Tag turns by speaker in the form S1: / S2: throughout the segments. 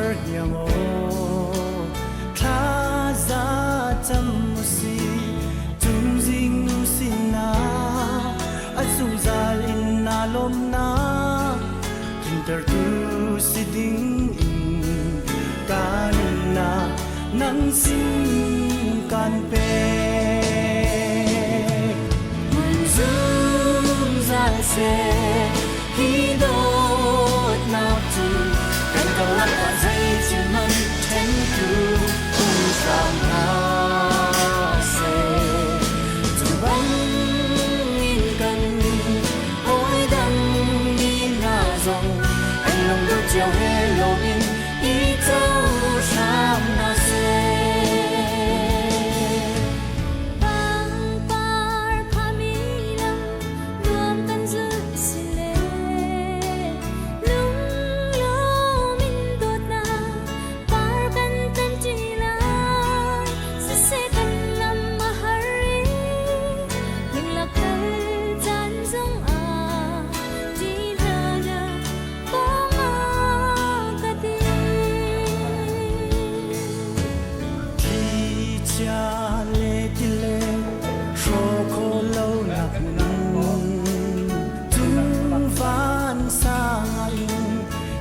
S1: Farhniang aw, thla za cam usi, cungzing nu sinah a zungzal in naa lawmnak tlintertu si ding in ka nunnak nang sin kan pek.
S2: Hmun zungzal seh hi dawtnak cu kan karlak ah zeithil hmanh ṭhentu um hram hlah seh. Cu bangin kan hawidang mi hna zong an lungduh cio he lawm in i co hram hna seh.
S3: Pangpar phami lam nuam kan zulh si le lunglawm in dawtnak par kan ṭanṭi lai. Siseh kan lam a har i lingla kal caan zong ah ṭih hlah na pawngah ka dir.
S1: Thlichia le tile hrawk khawh lonak hmun cung vansang ah in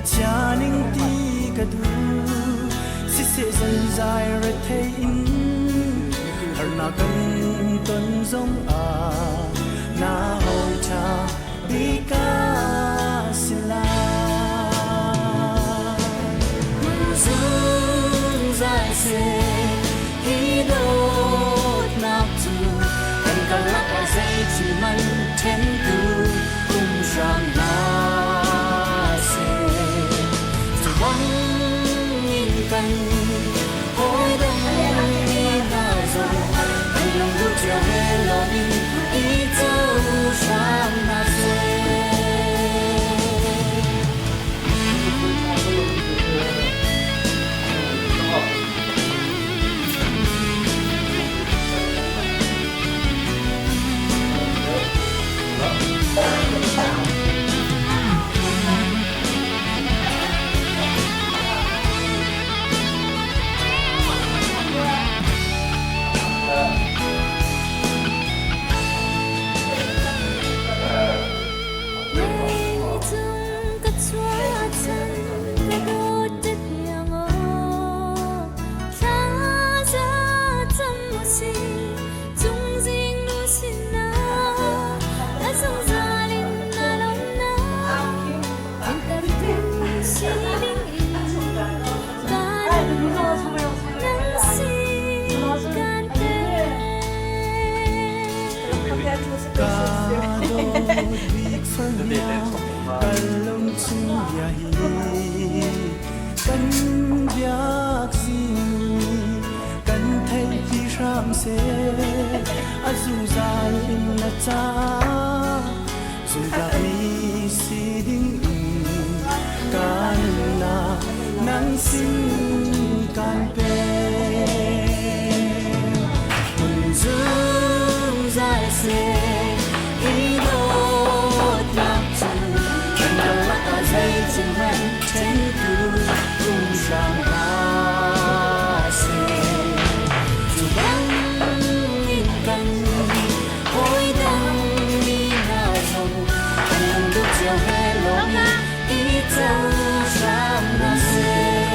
S1: chia ning ti ka duh. Siseh zai rethei in harnak kan ton zong ah na hawi ṭha bik a si lai.
S2: Hmun zungzal seh hi dawtnak cu kan karlak ah zeithil hmanh ṭhentu um hram hlah seh. Cu bangin kan hawidang mi hna zong an lungduh cio he lawm in i co hram hna seh.
S3: Leicung ka chuahchan ka dawt te tiang aw thla za cam usih cungzing nu sinah a zungzal in na lawmnak tlintertu si ding in ka nunnak nang sin kan pek.
S1: Ka dawt bik farhniang kal lungchung bia hi kan biak zingmi kan theihpi hram seh. A zungzal in na caah zumtlakmi si ding in ka nunnak nang sin kan pek.
S2: Hmun zungzal seh hi dawtnak cu kan karlak ah zeitin hmanh ṭhentu um hram hlah seh. Cu bangin kan hawidang mi hna zong kan lungduh cio he lawm in i co hram hna seh.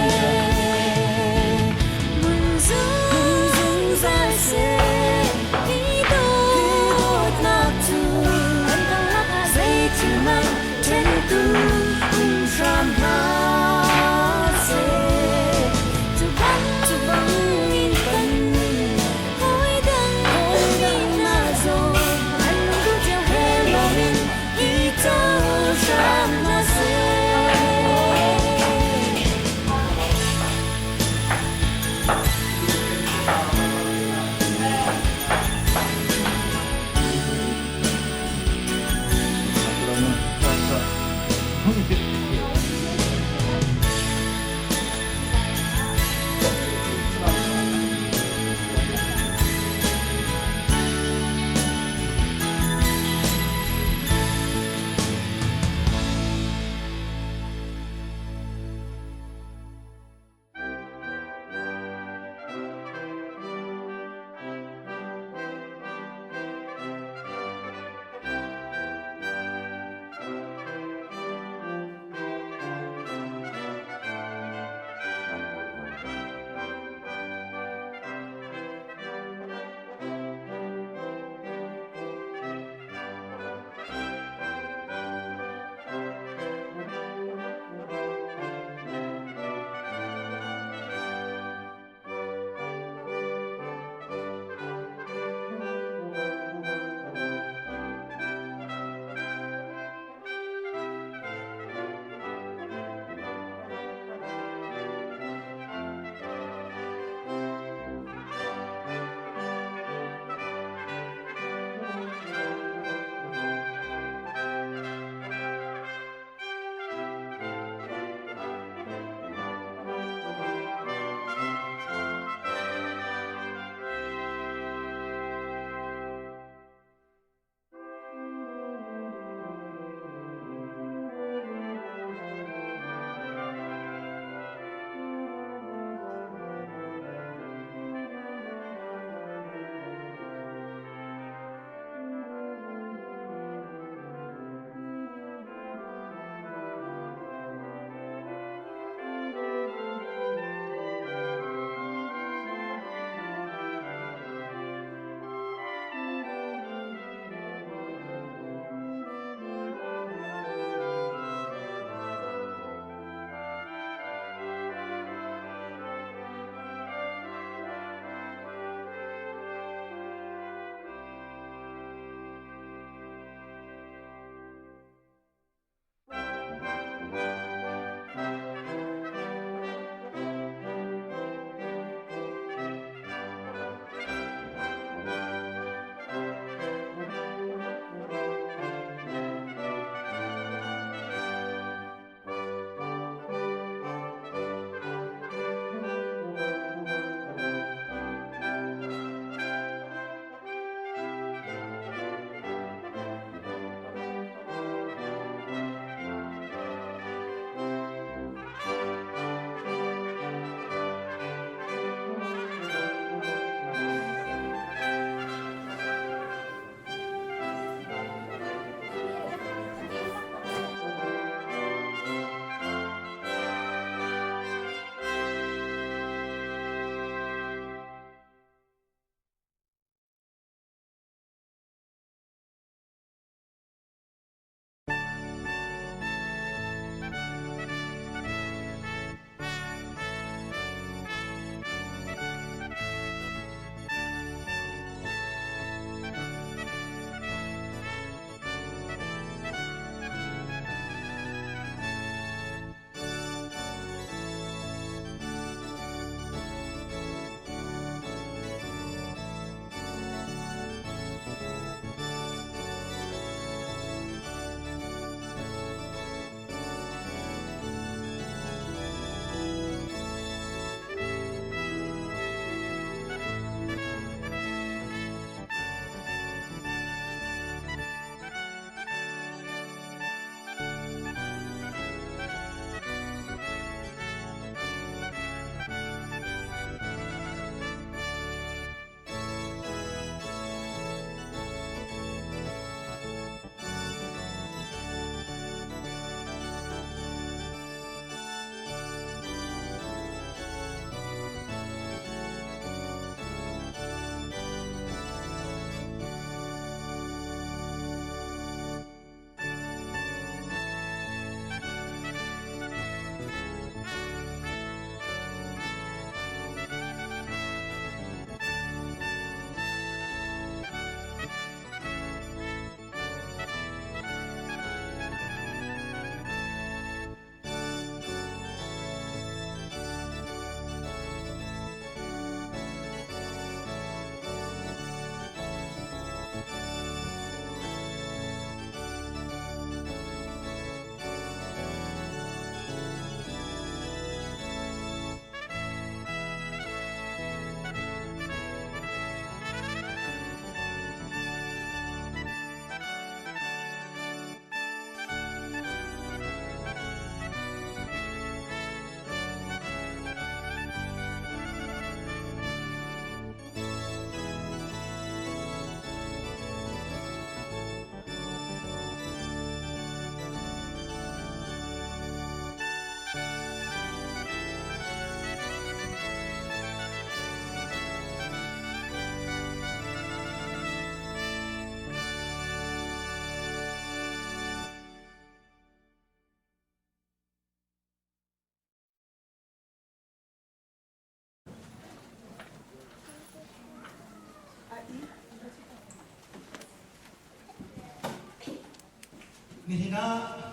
S4: Nihin ah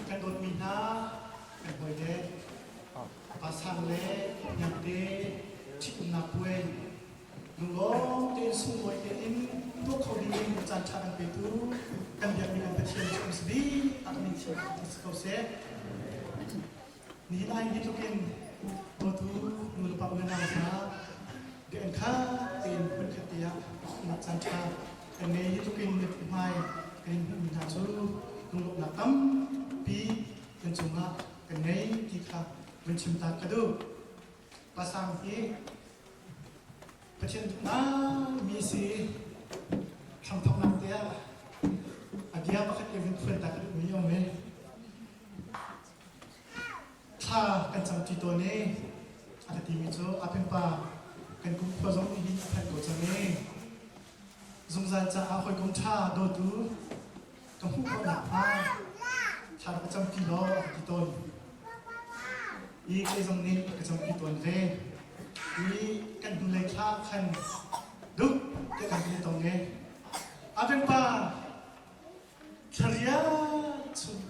S4: kan dawtmi hna kan hawile Pa Sang le Hniangte ṭhitumnak puai lunglawm tein sunglawi tein tuah kho dingin caan ṭha kan petu kan biakmi kan Pathian cu um si bik a kan in thiam si ko seh. Nihin ah hi tluk in dawtu nu le pa u le nau hna biakinn khat tein hmunkhat te ah umnak caan ṭha kan ngei. Hi tluk in miphun hmai kan in hmuhmi hna cu lunglawmhnak tampi kan cungah kan ngei ti kha vun chim ta ka duh. Pasang hi Pathian duhnak mi si hramthawknak te ah a bia pakhat te vun phuan ta ka duhmi a um i Thla kan camṭi tawn i a ka timi cu Apinpa kan kumkhua zong nih hin a phanh ko cang i zungzal caah hawikom ṭha dawtu ka hmuh khawh nakhnga thla ka campi law a ka ti tawn. I kei zong nih ka campi tawn ve. I kan hnulei thla khan duk te kan ti tong i Apinpa Thlaria chung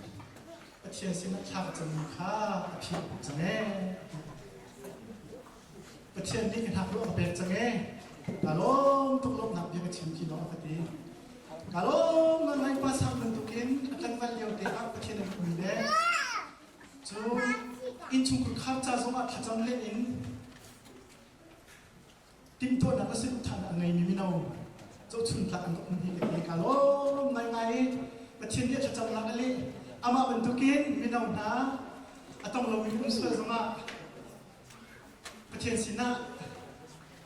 S4: Pathian sinah thla ka cammi kha a phi cang ee. Pathian nih ka hnakruh a ka pek cang ee. Ka lawm tuk lawmhnak bia ka chim ti lawng a ka ti. Ka lawm ngai pa sang bantukin a tlangval lio te ah Pathian a duhmi le cu innchungkhar khar ca zongah thlacam len in Timhtuahnak a si ṭhan a ngeimi mino zohchuntlak an um hi ka ti. Ka lawm ngaingai i Pathian nih a thlacamnak a leh. Amah bantukin mino hna a tong lomi um sual zongah Pathian sinah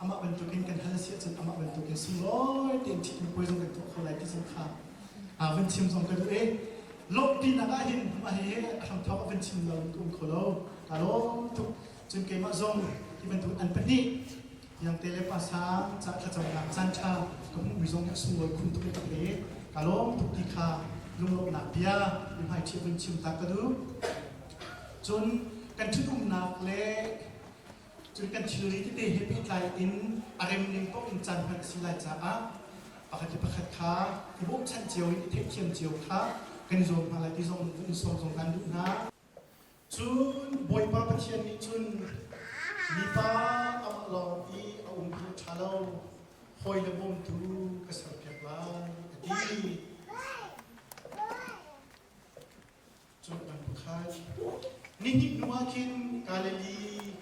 S4: amah bantukin kan hal a si ahcun amah bantukin sunglawi tein ṭhitmi puai zong kan tuah kho lai ti zong kha vun chim zong ka duh i lawmhpinak ah hin mah hi a hramthawk a vun chim lo ka um kho lo. Ka lawm tuk. Cun keimah zong hi bantuk an pahnih Iangte le Pa Sang ca thlacamnak caan ṭha ka hmuhmi zong hi a sunglawi khun tuk i ka pe. Ka lawm tuk ti kha lunglawmhnak bia biahmaiṭhi vun chim ta ka duh. Cun kan ṭhitumnak le cun kan thilri tete he pehtlai in a rem ning paoh in caan hman a si lai caah pakhat le pakhat kha i bawmhchanh cio in i theihthiam cio kha kan i zuam hna lai ti zong in sawm zong kan duh hna. Cun Bawipa Pathian nih cun mipa amah lawng i a um hi a ṭha lo, hawi le bawmtu ka serpiak lai, a ti. Cun an pakhat, nihnih hnuah khin Galilee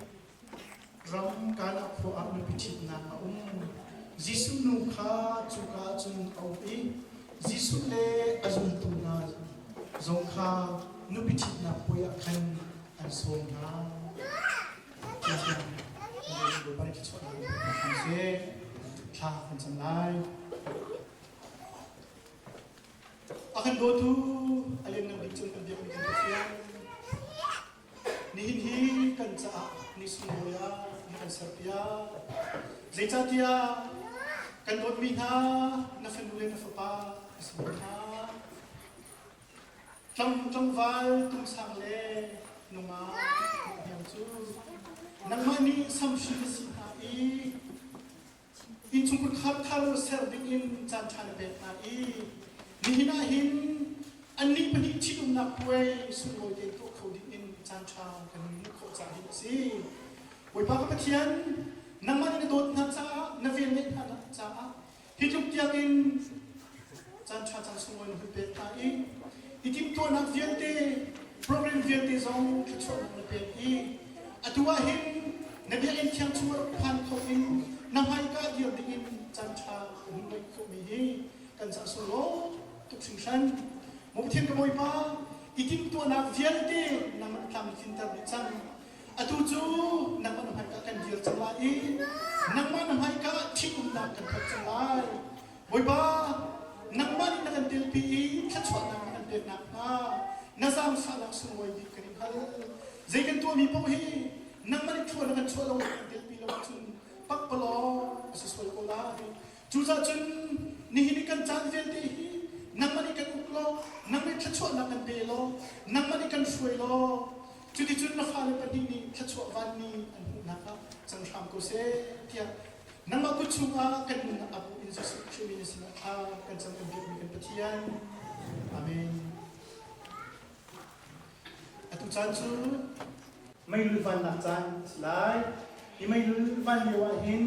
S4: ram Kana khua ah nupi ṭhitnak a um. Jesuh nu kha cuka ah cun a um i Jesuh le a zultu hna zong kha nupi ṭhitnak puai ah khan an sawm hna. Thla kan cam lai. A kan dawtu a lianngan bik cun kan biakmi kan Pathian. Nihin hi kan caah ni sunglawi ah na kan serpiak. Zeicahtiah kan dawtmi hna na fanu le na fapa a si hna. Tlangval tungsang le nungak hniang cu nangmah nih samhri na si hna i Innchungkhar thar thar ser dingin caanṭha na pek hna i nihin ah hin annih pahnih ṭhitumnak puai sunglawi tein tuah kho dingin caanṭha kan hmuh khawh caah hin a si. Bawipa ka Pathian, nangmah nih na dawt hna caah, na velngeih hna caah hi tluk tiangin caanṭha caan sunglawi na hun pek hna i i timhtuahnak vialte program vialte zong thluachuahnak na pek i atu ah hin na biakinn thiang chungah phan kho in na hmaika dir dingin caanṭha na hun ngeih khawhmi hi kan caah sunglawi tuk hringhran. Maw Pathian ka Bawipa, i timhtuahnak vialte nangmah tlam tlinter dih cang. Atu cu nangmah na hmaika kan dir cang lai i nangmah na hmaika ah ṭhitumnak kan thawk cang lai. Bawipa, nangmah nih na kan telpi i thluachuahnak na kan pek nakhnga na zaangfahnak sunglawi bik kan i hngal. Zei kan tuahmi paoh hi nangmah nih thlua na kan chuah lo na kan telpi lo ahcun pakpalawng a si sual ko lai. Cucaah cun nihin i kan caan vialte hi nangmah nih kan uk law, nangmah nih thluachuahnak kan pe law, nangmah nih kan hruai law, cuticun na fale pahnih nih thluachuah vanmi an hmuhnak ah cang hram ko seh tiah Nangmah kut chungah kan nunnak a bu in Jesuh Khrih min na sinah thla kan cam kan biakmi kan Pathian. Amen. Atu caan cu meilul vannak caan a si lai. Hi meilul van lio ah hin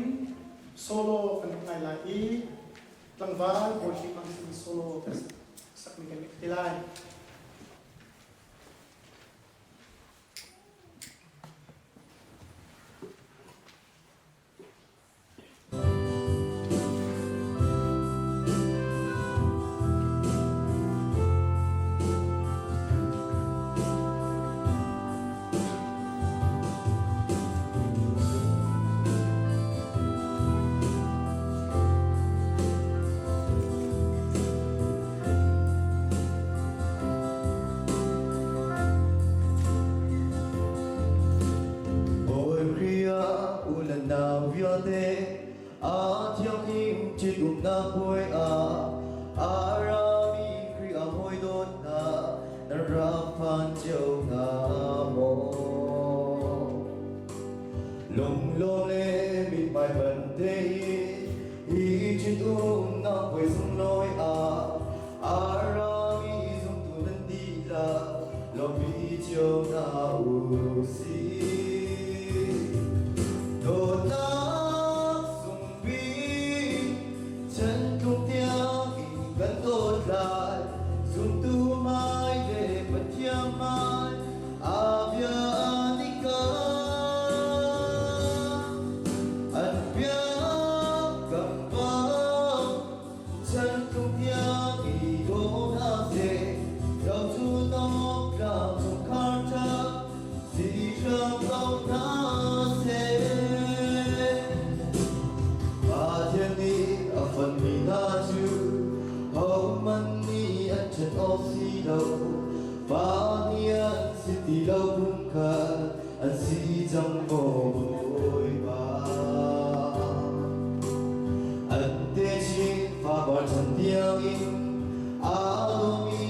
S4: solo kan rak ngai lai i tlangval bawi hmang sin solo kan sakmi kan rak ti lai.
S2: Bawi Khrih ah u le nau vialte aa thianghlim ṭhitumnak puai ah a rami Khrih a hawi dawt hna nan rak phan cio hna maw? Lunglawm le mithmai panh tein hi ṭhitumnak puai sunglawi ah a rami zumtu nan dihlak lawmhpi cio hna u sih. Dawtnak sungpi chantlung tiang in kan dawt lai zumtu hmai le Pathian hmai a bia nih an bia kan bang chantlung tiang i daw hna seh lo cu nawk tlang chungkhar ṭha si hram ko hna seh. Pathian nih a fonhmi hna cu hohmanh nih an ṭhen awk si lo. Pa nih an si ti lo pumkhat an si cang maw Bawipa. An techin fapar chan tiangin aa dawmi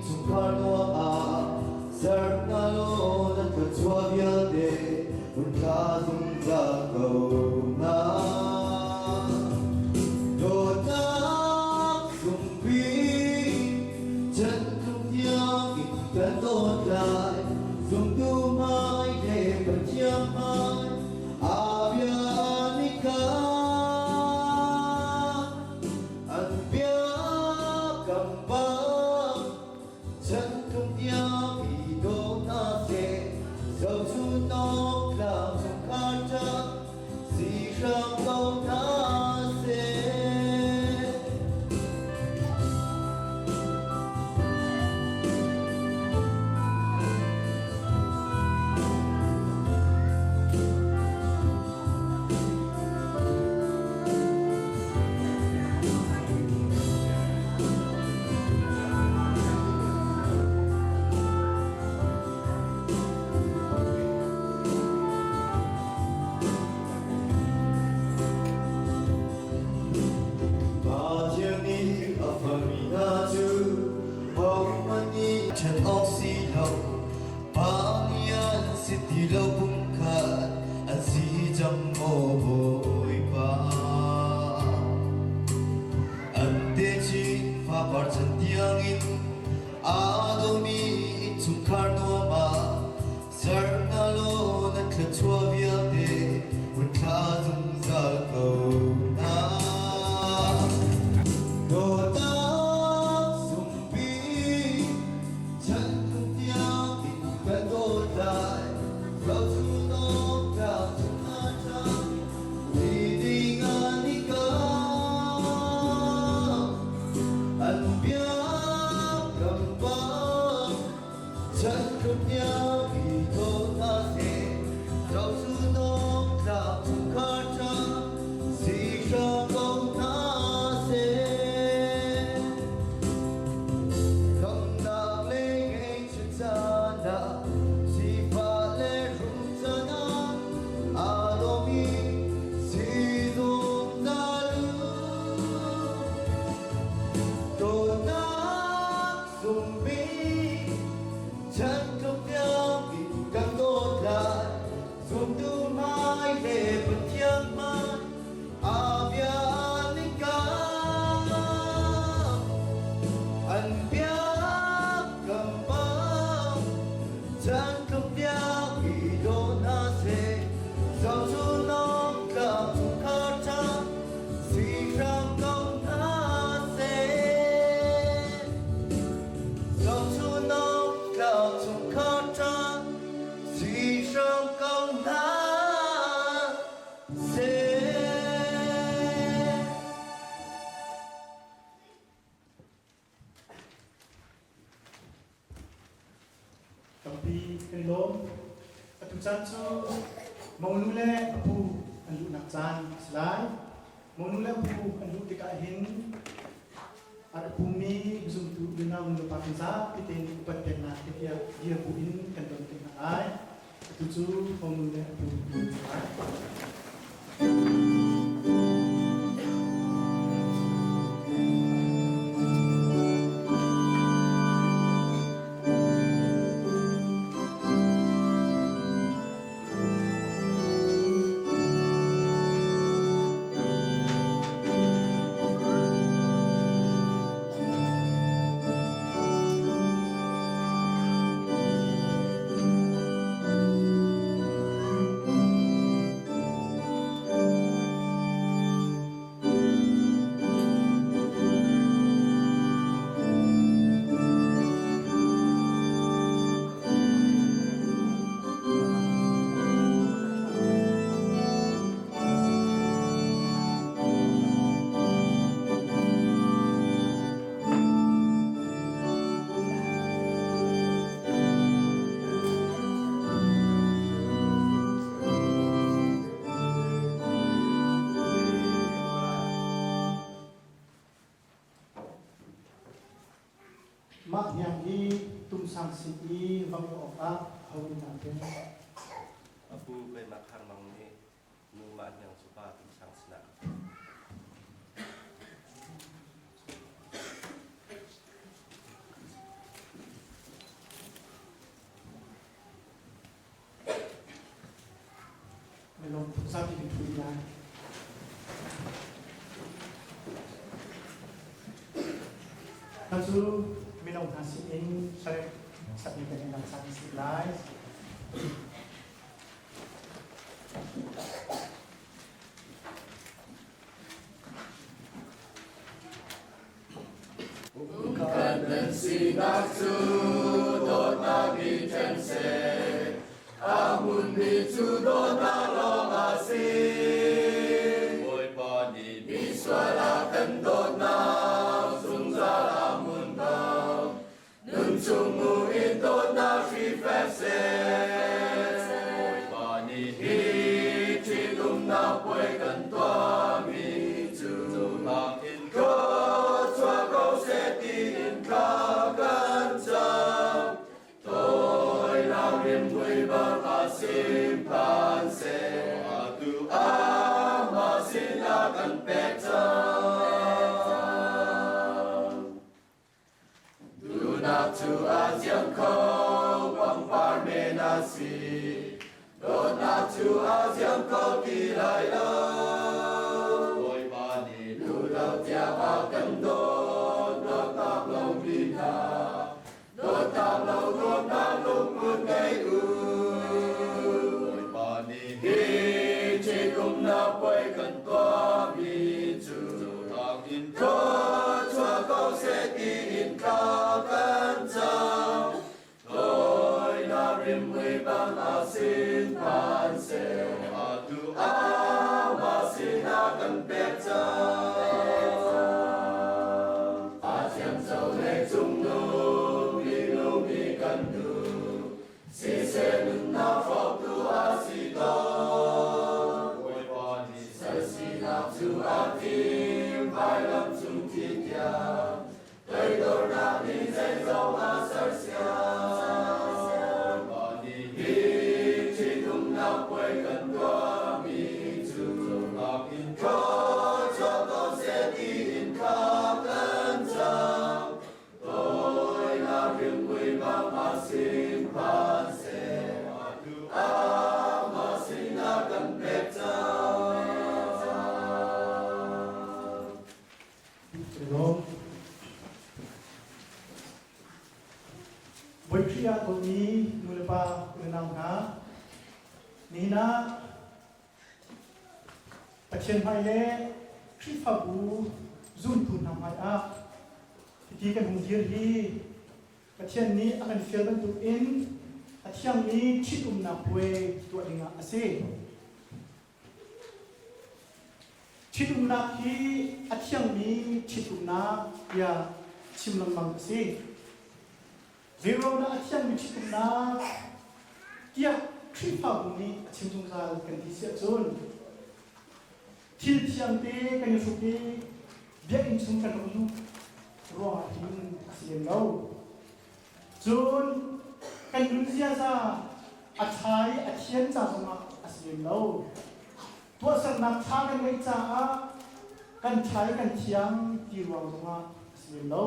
S2: chungkhar nuam ah ser hna law nan thluachuah vialte hun thla zungzal ko hna. Dawtnak sungpi chantlung tiang in kan dawt lai zumtu hmai le Pathian hmai a bia nih an bia kam bang chantlung tiang i daw hna seh zohchun awk tlang chungkhar ṭha si hram ko hna seh. Pathian nih a fami hna cu hohmanh nih ṭhen awk si lo. Pa nih an si ti lo pumkhat an si cang maw Bawipa. An techin fapar chan tiangin aa dawmi innchungkhar nuam ah ser hna law nan thluachuah vialte hun thla zungzal ko hna. Dawtnak sungpi chantlung tiang in kan dawt lai.
S4: Tucaan cu monu le a pu an luhnak caan a si lai. Monu le a pu an luh tikah hin a rak pummi zumtu unau nulepa kan zapi tein upat peknak tiah dir bu in kan don te hna lai. Atu cu monu le a pu an si lai. Mah hniang hi tumsang sin i va hmuh awkah aho nih dah pek?
S5: A pu keimah Khar Mang nih nu mah hniang cu pa tumsang sinah ka pek.
S4: Milawm tuk zapi kan ṭhu lai. Hna cu mino hna sinin hlarek sakmi kan in dang si lai.
S6: Umkhat nan sinak cu dawtnak i ṭhen seh, a hmunmi cu dawtnak lawng a si. Bawipa nih misual a kan dawtnak zungzal a hmun ko. Nunchung mu in dawtnak hri fek seh. Bawipa nih hi ṭhitumnak puai kan tuahmi cu cohlang in thluachuah ko seh tiin thla kan cam. Tawinak rimhmui bang a sim phan seh. Atu amah sinah kan pek cang. Duhnak cu a ziam kho, pangpar men a si. Dawtnak cu a ziam kho ti lai lo. Bawipa nih duh lo tiang a kan dawt, dawtnak lo mi hna. Dawtnak lo dawtnak lungput ngei u. Bawipa nih hi ṭhitumnak puai kan tuahmi cu cohlang in thluachuah ko seh tiin thla kan cam. Tawinak rimhmui bang a sin phan seh, atu amah sinah kan pek cang. A thiamco le cungnung minung i kan duh, Siseh nunnak hrawktu a si tawn. Bawipa nih sal sinak cu a thim, vailam cung thi tiang. Toidornak nih zeizong a sersiam. Bawipa nih hi ṭhitumnak puai kan tuahmi cu cohlang in thluachuah ko seh tiin thla kan cam. Tawinak rimhmui bang a sin phan seh, atu amah sinah kan pek cang.
S4: Bawi Khrih ah dawtmi nulepa unau hna, nihin ah Pathian hmai le Khrihfabu zumtu hna hmai ah hiti kan hung dir hi Pathian nih a kan fial bantukin a thiangmi ṭhitumnak puai tuah dingah a si. Ṭhitumnak hi a thiangmi ṭhitumnak tiah chim lengmang a si. Zeiruangdah a thiangmi ṭhitumnak tiah? Khrihfabu nih a chim zungzal kan ti si ahcun thil thiang te kan i hruk i biakinn chung kan rak luh ruangah hin a si lem lo. Cun kan nun ziaza a ṭha i a thian ca zongah a si lem lo. Tuahsernak ṭha kan ngeih caah kan ṭha i kan thiang ti ruang zongah a si lem lo.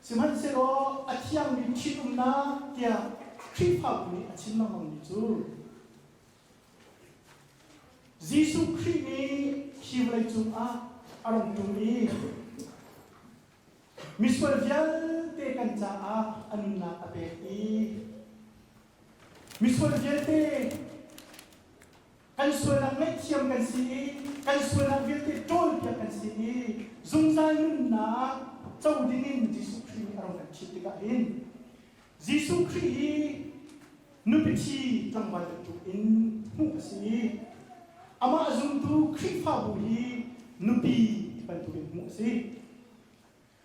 S4: Sihmanhsehlaw a thiangmi ṭhitumnak tiah Khrihfabu nih a chim lengmangmi cu Jesuh Khrih nih hi vawleicung ah a rung ṭum i misual vialte kan caah a nunnak a pek i misual vialte Kan sualnak ngaihthiam kan si i kan sualnak vialte ṭawlpiak kan si i zungzal nunnak co dingin Jesuh Khrih nih a rung kan ṭhit tikah hin Jesuh Khrih hi nupi ṭhi tlangval bantuk in hmuh a si i amah zumtu Khrihfabu hi nupi bantukin hmuh a si.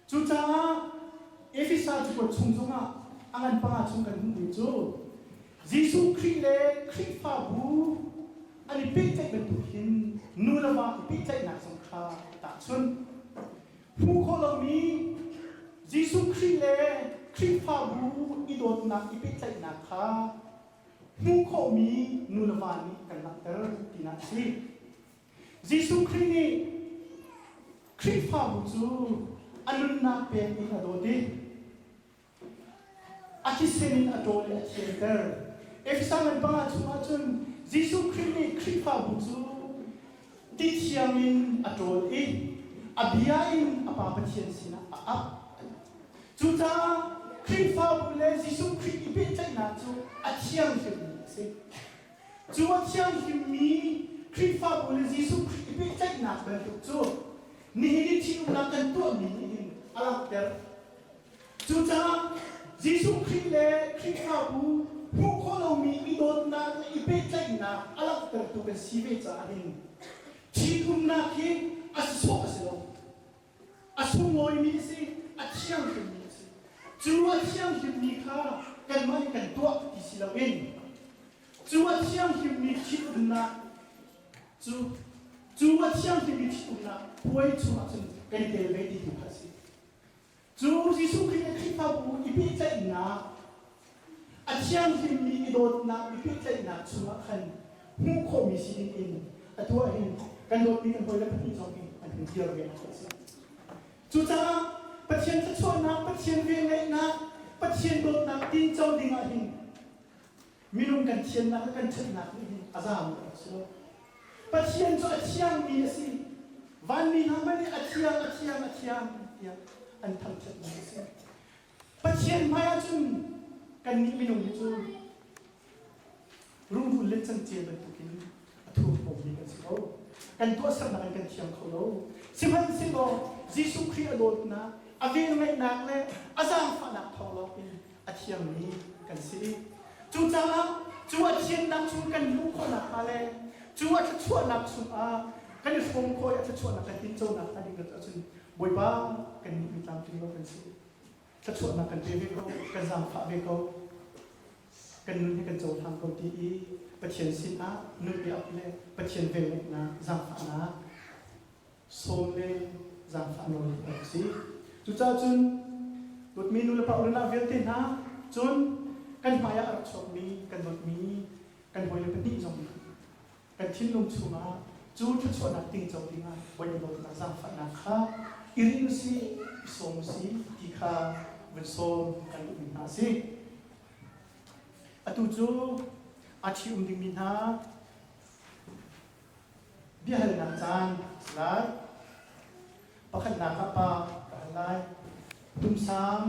S4: Cucaah Efesa cakuat chung zongah a ngan panga chung kan hmuhmi cu Jesuh Khrih le Khrihfabu an i pehtlaih bantuk hin nu le va i pehtlaihnak zong kha a tahchunh. Hmuh khawh lomi Jesuh Khrih le Khrihfabu i dawtnak i pehtlaihnak kha hmuh khawhmi nu le va nih kan langhter tinak a si. Jesuh Khrih nih Khrihfabu cu a nunnak pek in a dawt i a thisen in a ṭawl i a thianter. Efesa ngan panga chungah cun Jesuh Khrih nih Khrihfabu cu ti thiang in a ṭawl i a bia in a Pa Pathian sinah a ap. Cucaah Khrihfabu le Jesuh Khrih i pehtlaihnak cu a thianghlimmi a si. Cu a thianghlimmi Khrihfabu le Jesuh Khrih i pehtlaihnak bantuk cu nihin i ṭhitumnak kan tuahmi nih hin a langhter. Cucaah Jesuh Khrih le Khrihfabu hmuh khawh lomi i dawtnak le i pehtlaihnak a langhtertu kan si ve caah hin ṭhitumnak hi a si sawh a si lo. A sunglawimi a si, a thianghlimmi a si. Cu a thianghlimmi kha kanmah nih kan tuah ti si loin cu a thianghlimmi ṭhitumnak cu cu a thianghlimmi ṭhitumnak puai chungah cun kan i tel ve ti tu kha a si. Cu Jesuh Khrih le Khrihfabu i pehtlaihnak a thianghlimmi i dawtnak i pehtlaihnak chungah khan hmuh khawhmi si dingin atu ah hin kan dawtmi kan hawile pahnih zong hi an hun dir ve a si. Cucaah Pathian thluachuahnak, Pathian velngeihnak, Pathian dawtnak tinco dingah hin minung kan thiannak le kan ṭhatnak nih hin a zami a rak si lo. Pathian cu a thiangmi a si. Vanmi hna hmanh nih a thiang, a thiang, a thiang tiah an thangṭhatmi a si. Pathian hmai ahcun kannih minung hi cu rungrul le cangcel bantukin a thurhnawmmi kan si ko. Kan tuahsernak in kan thiang kho lo. Sihmanhsehlaw Jesuh Khrih a dawtnak, a velngeihnak le a zaangfahnak thawng lawng in a thiangmi kan si. Cucaah cu a thiannak chung kan luh khawh nakhnga le cu a thluachuahnak chungah kan i hrawm khawh i a thluachuahnak kan tinconak hnga ding ahcun Bawipa kannih mi tlamtling lo kan si. Thluachuahnak kan pe ve ko, kan zaangfah ve ko, kan nun hi kan cohlang ko ti i Pathian sinah nun i ap le Pathian velngeihnak zaangfahnak sawm le zaangfah nawl hi a rak si. Cucaah cun dawtmi nu le pa unau vialte hna cun kan hmai ah a rak chuakmi kan dawtmi kan hawile pahnih zong nih kan thinlung chungah cu thluachuahnak tingco dingah Bawipa dawtnak zaangfahnak kha i rinh usih, i sawm usih ti kha vun sawm kan duhmi hna a si. Atu cu a ṭhi-um dingmi hna Biahalnak caan a si lai. Pakhatnak ah pa ka hal lai. Tumsang,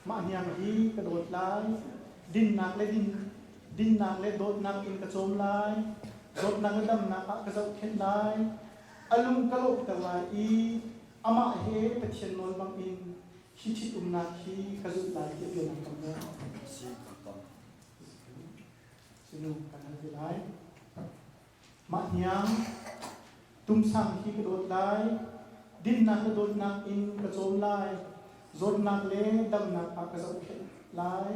S4: mah hniang hi ka dawt lai. Dinnak le din, dinnak le dawtnak in ka cawm lai. Zawtnak le damnak ah ka zohkhenh lai. A lung ka lawhter lai i amah he Pathian nawl bangin hi ṭhitumnak hi ka zulh lai tiah bia nan kam maw?
S6: Si, kan kam.
S4: Sinu kan hal te lai. Mah hniang tumsang hi ka dawt lai, dinnak le dawtnak in ka cawm lai, zawtnak le damnak ah ka zohkhenh lai.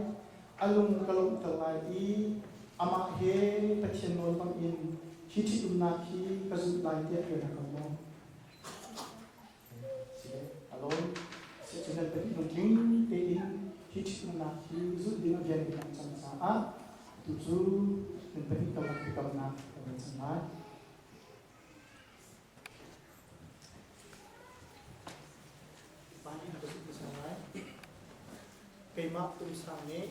S4: A lung ka lawmhter lai i amah he Pathian nawl bangin hi ṭhitumnak hi ka zulh lai tiah bia na kam maw? A lawm. Cucu nan pahnih lungtling tein hi ṭhitumnak hi zulh ding a rian in an cang caah tucu nan pahnih karlak biakamnak kan ngei cang lai. Pahnih na ka zulh hmasa lai. Keimah tumsang nih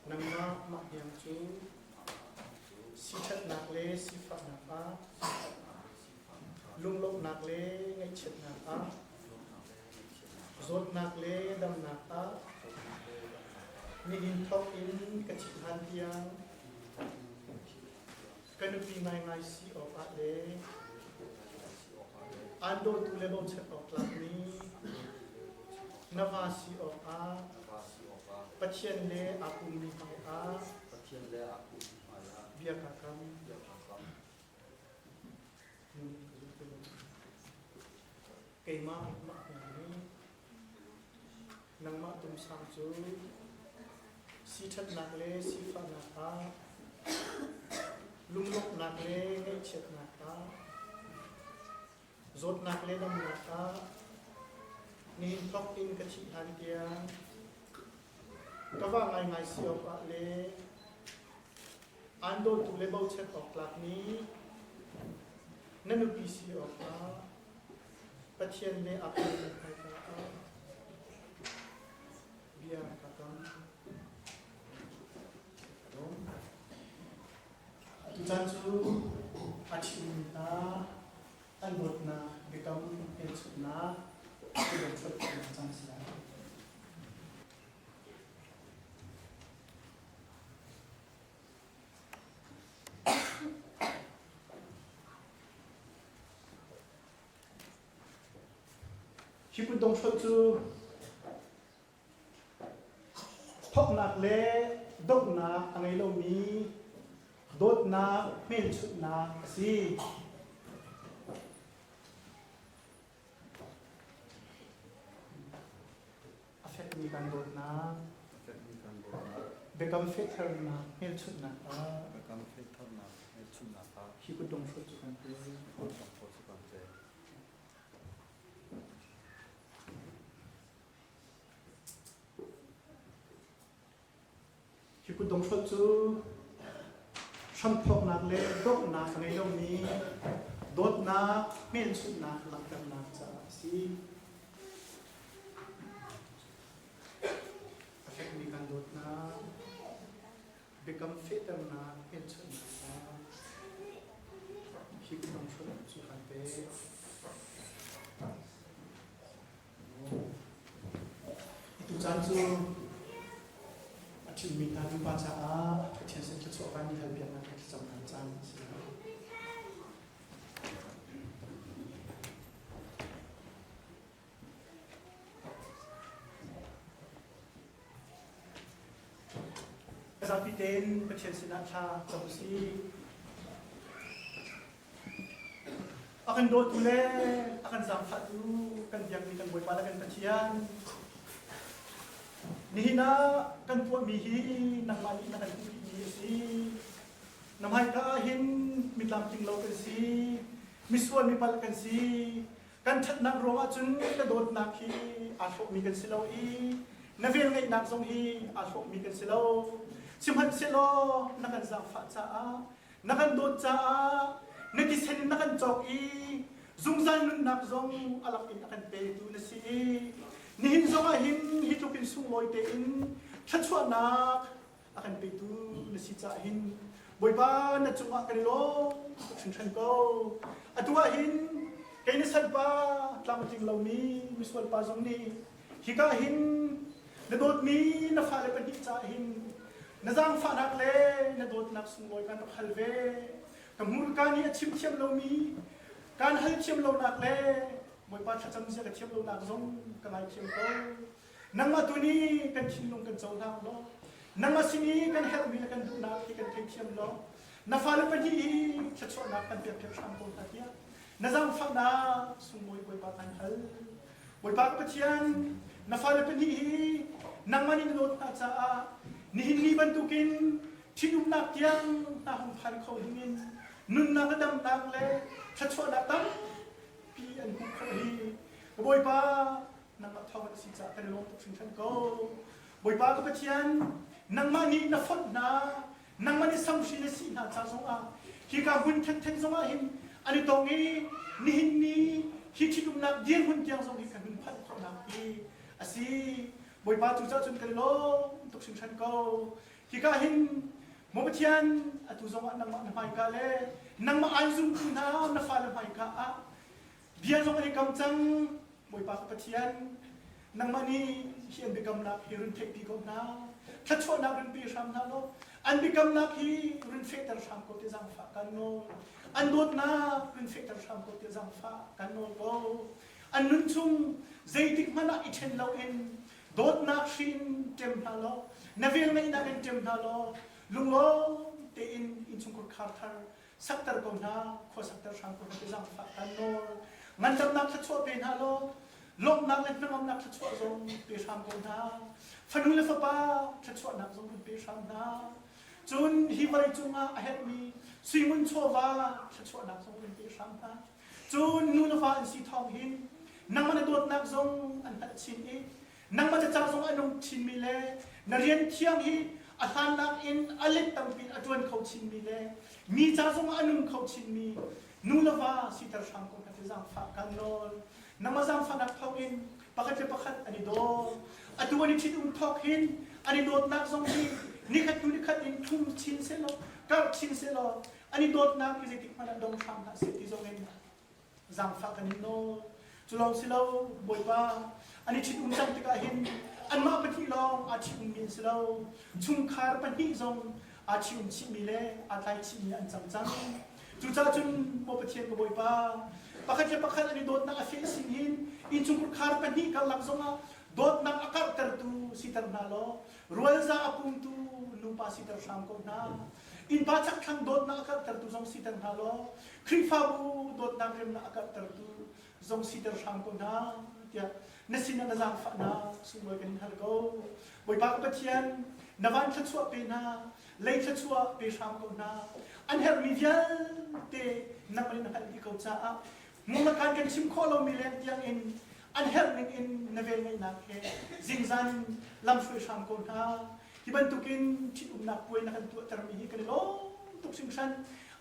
S4: nangmah mah hniang cu siṭhatnak le sifahnak ah lunglawmhnak le ngaihchiatnak ah zawtnak le damnak ah nihin thawk in ka thih hlan tiang ka nupi ngaingai si awkah le aan dawtu le bochan awk tlakmi na va si awkah Pathian le aa pummi hmaiah bia kaa kam. Keimah mah hna nih nangmah tumsang cu siṭhatnak le sifahnak ah lunglawmhnak le ngaihchiatnak ah zawtnak le damnak ah nihin thawk in ka thih hlan tiang ka va ngaingai si awkah le Aan dawtu le bochan awk tlakmi na nupi si awkah Pathian le a pekmi hmaika ah bia ka kam. Atu caan cu a ṭhimi hna an dawtnak biakam hmelchunhnak i caan si lai. Hi kutdonghrolh cu thawknak le donghnak a ngei lomi dawtnak hmelchunhnak a si. A fekmi kan dawtnak, biakam fehternak hmelchunhnak ah hi kutdonghrolh cu kan pe. Hi kutdonghrolh cu hramthawknak le donghnak a ngei lomi dawtnak hmelchunhnak langhternak caah a si. A fekmi kan dawtnak, biakam fehternak hmelchunhnak caah hi kutdonghrolh cu kan pek. Tucaan cu a ṭhimmi hna nupa caah Pathian sin thluachuah vanmi halpiaknak le thlacamnak caan a si. Zapi tein Pathian sinah thla cam u sih. A kan dawtu le a kan zaangfahtu kan biakmi kan Bawipa le kan Pathian, nihin ah kan tuahmi hi nangmah nih na kan hmuhmi a si. Na hmaika ah hin mitlamtling lo kan si, misual mipalh kan si. Kan ṭhatnak ruangah cun na dawtnak hi aa hlawhmi kan si lo i na velngeihnak zong hi aa hlawhmi kan si lo. Sihmanhsehlaw na kan zaangfah caah Na kan dawt caah na thisen in na kan cawk i zungzal nunnak zong a lak in a kan petu na si. Nihin zong ah hin hi tluk in sunglawi tein thluachuahnak a kan petu na si caah hin Bawipa na cungah kan i lawm tuk hringhran ko. Atu ah hin kei na salpa tlam a tling lomi misual pa zong nih hika hin na dawtmi na fale pahnih caah hin na zaangfahnak le na dawtnak sunglawi kan rak hal ve. Ka hmurka nih a chim thiam lomi, kaan hal thiam lonak le Bawipa thlacam zia ka thiam lonak zong ka ngaithiam ko. Nangmah tu nih kan thinlung kan cohlang law, nangmah sin i kan herhmi le kan duhnak hi kan theithiam law, na fale pahnih hi thluachuahnak kan pek hram ko hna tiah na zaangfahnak sunglawi Bawipa kan hal. Bawipa ka Pathian, Na fale pahnih hi nangmah nih na dawt hna caah nihin ni bantukin ṭhitumnak tiang hna hung phan kho dingin nunnak le damnak le thluachuahnak tampi an hmuh khawh hi Bawipa nangmah thawng an si caah kan i lawm tuk hringhran ko. Bawipa ka Pathian, nangmah nih na fonh hna, nangmah nih samhri na sih hna ca zongah hika hmun thenthen zongah hin an i tong i nihin ni hi ṭhitumnak dirhmun tiang zong hi kan hun phanh khawhnak hi a si. Bawipa cu cah cun kan i lawm tuk hringhran ko. Hika hin maw Pathian atu zongah nangmah na hmaika le nangmah aan zumtu hna na fale hmaika ah bia zong an i kam cang. Bawipa ka Pathian, nangmah nih hi an biakamnak hi run theihpi ko hna. Thluachuahnak run pe hram hna law, an biakamnak hi run fehter hram ko ti zaangfah kan nawl. An dawtnak run fehter hram ko ti zaangfah kan nawl ko. An nun chung zeitik hmanh ah i ṭhen loin dawtnak hri in ṭem hna law, na velngeihnak in ṭem hna law, lunglawm tein innchungkhar khar thar sakter ko hna, khua sakter hram ko hna ti zaangfah kan nawl. Ngandamnak thluachuah pe hna law, lawmhnak le hnangamnak thluachuah zong pe hram ko hna. Fanu le fapa thluachuahnak zong run pe hram hna. Cun hi vawlei cungah a herhmi suingun chawva thluachuahnak zong run pe hram hna. Cun nu le va an si thawng hin nangmah na dawtnak zong an hngalh chin i nangmah cacang zong a nung chinmi le na rian thiang hi a hlannak in a let tampi in a ṭuan kho chinmi le mi ca zong ah a nung kho chinmi nu le va siter hram ko hna ti zaangfah kan nawl. Nangmah zaangfahnak thawngin pakhat le pakhat an i daw. Atu an i ṭhitum thawk hin an i dawtnak zong hi nikhat hnu nikhat in ṭhum chin sehlaw, karh chin sehlaw an i dawtnak hi zeitik hmanh ah dong hram hlah seh ti zong in zaangfah kan in nawl. Cu lawng si lo, Bawipa, an i ṭhit-um cang tikah hin anmah pahnih lawng aa ṭhit-ummi an si lo. Chungkhar pahnih zong aa ṭhit-um chihmi le aa tlai chihmi an cang cang. Cucaah cun, maw Pathian ka Bawipa, pakhat le pakhat an i dawtnak a feh sin hin innchungkhar khar pahnih karlak zongah dawtnak a karhtertu siter hna law rualza a pumtu nupa siter hram ko hna. Innpa chakthlang dawtnak a karhtertu zong siter hna law Khrihfabu dawtnak remnak a karhtertu zong siter hram ko hna tiah na sinah na zaangfahnak sunglawi kan in hal ko. Bawipa ka Pathian, na van thluachuah pe hna, lei thluachuah pe hram ko hna. An herhmi vialte nangmah nih na hngalh dih ko caah mummakan kan chim khawh lomi leng tiang in an herh ning in na velngeihnak he zingzan in lamhruai hram ko hna. Hi bantukin ṭhitumnak puai na kan tuahtermi hi kan i lawm tuk hringhran.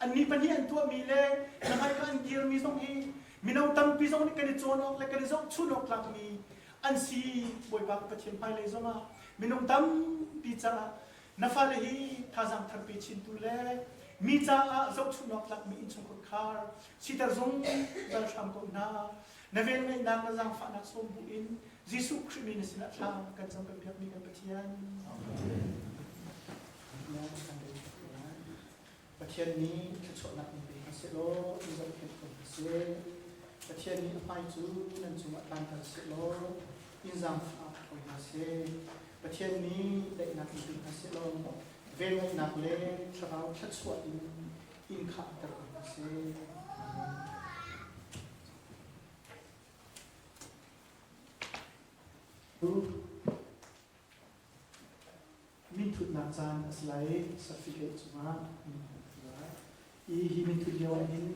S4: Annih pahnih an tuahmi le na hmaika an dirmi zong hi mino tampi zong nih kan i cawn awk le kan i zohchun awk tlakmi an si. Bawipa ka Pathian hmailei zongah minung tampi caah na fale hi thazaang thar pe chintu le mi caah zohchun awk tlakmi innchungkhar khar siter zungzal hram ko hna. Na velngeihnak na zaangfahnak sawm bu in Jesuh Khrih min na sinah thla kan cam kan biakmi kan Pathian. Pathian nih thluachuahnak in pe hna sehlaw in zohkhenh ko hna seh. Pathian nih a hmai cu nan cungah tlanter sehlaw in zaangfah ko hna seh. Pathian nih daihnak in pe hna sehlaw velngeihnak le thlarau thluachuah in in khahter ko hna seh. Amen. Minthutnak caan a si lai i certificate cungah min an thu lai. I hi minthut lio ah hin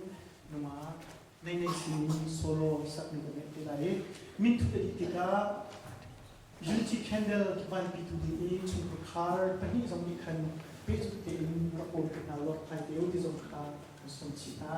S4: nungak nei nei sinin solo sakmi kan ngeih te lai i minthut a dih tikah Unity Candle vanpitu ding i chungkhar khar pahnih zong nih khan pehzulh tein rak bawm te hna law rak te u ti zong kha kan sawm chih hna.